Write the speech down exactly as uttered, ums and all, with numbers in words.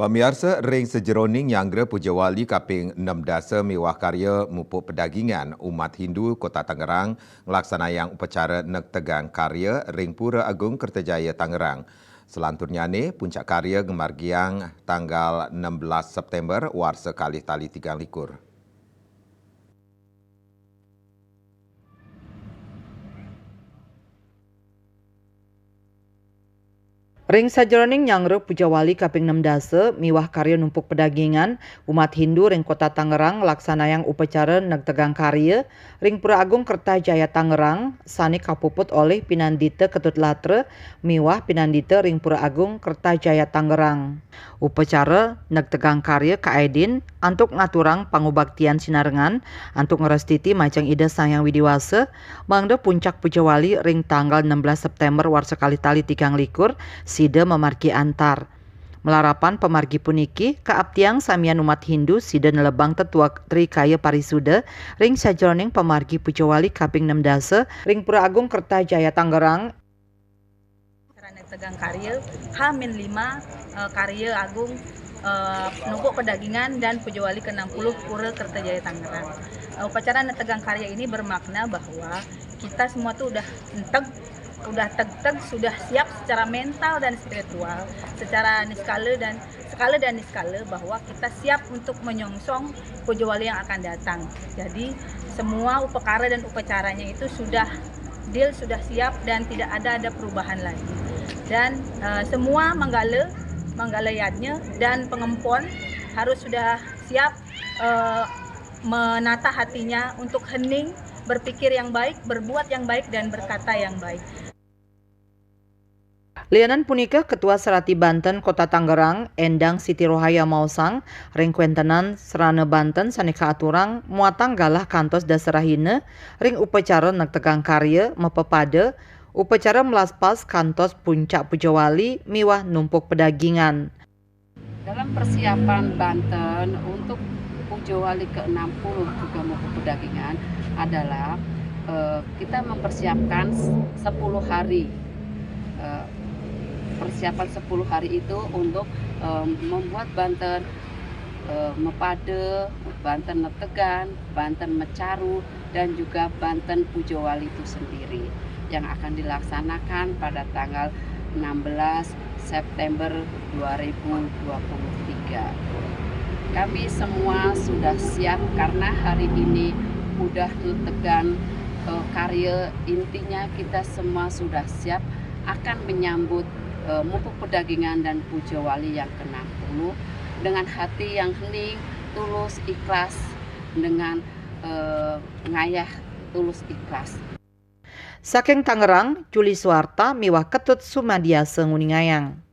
Pamiarsa, ring sajeroning nyanggra Puja Wali kaping enam dasa miwah karya mupuk pedagingan, umat Hindu Kota Tangerang nglaksanayang upacara negtegang karya ring Pura Agung Kertajaya Tangerang. Selanturnyane, puncak karya ngamargiang tanggal enam belas September warsa kalih tali tigang likur. Ring sajeroning nyanggra Puja Wali kaping enam dasa miwah karya numpuk pedagingan, umat Hindu ring Kota Tangerang nglaksanayang upacara negtegang karya ring Pura Agung Kertajaya Tangerang, sane kapuput olih Pinandita Ketut Latra miwah Pinandita ring Pura Agung Kertajaya Tangerang. Upacara negtegang karya kaedin antuk ngaturang pangubaktian sinarengan antuk ngrestiti majeng Ida Sang Hyang Widi Wasa, mangda puncak Puja Wali ring tanggal enam belas September warsa kalih tali tigang likur sida mamargi antar. Malarapan pamargi puniki, kaaptiang samian umat Hindu sida nelebang tetuek Trikaya Parisuda ring sajeroning pamargi Puja Wali kaping enam dasa ring Pura Agung Kertajaya Tangerang. Acara Negtegang Karya, H min lima, eh, Karya Agung, eh, Numpuk Pedagingan dan Puja Wali ke enam puluh Pura Kertajaya Tangerang. Eh, upacara Negtegang Karya ini bermakna bahwa kita semua tuh udah enteg, udah tegteg, sudah siap secara mental dan spiritual, secara niskala dan sekala dan niskala bahwa kita siap untuk menyongsong Puja Wali yang akan datang. Jadi semua upakara dan upacaranya itu sudah deal, sudah siap dan tidak ada ada perubahan lagi. Dan eh, semua manggala, manggala yadnya dan pengempon harus sudah siap eh, menata hatinya untuk hening, berpikir yang baik, berbuat yang baik dan berkata yang baik. Lianan punika, Ketua Serati Banten Kota Tangerang, Endang Siti Rohaya maosang, ring kwentenan sarana banten sane kaaturang muatang galah kantos dasarahina ring upacara negtegang karya mapapada, upacara melaspas kantos puncak Puja Wali miwah numpuk pedagingan. Dalam persiapan banten untuk Puja Wali ke enam puluh juga Mupuk Pedagingan adalah eh, kita mempersiapkan s- sepuluh hari. Eh, persiapan sepuluh hari itu untuk eh, membuat banten eh, mapada, banten negtegan, banten macaru, dan juga banten Puja Wali itu sendiri yang akan dilaksanakan pada tanggal enam belas September dua ribu dua puluh tiga. Kami semua sudah siap karena hari ini udah negtegan eh, karya, intinya kita semua sudah siap akan menyambut eh, Mupuk Pedagingan dan Puja Wali yang ke enam puluh dengan hati yang hening, tulus, ikhlas, dengan eh, ngayah tulus ikhlas. Saking Tangerang, Juli Suwarta miwah Ketut Sumadiasa nguningayang.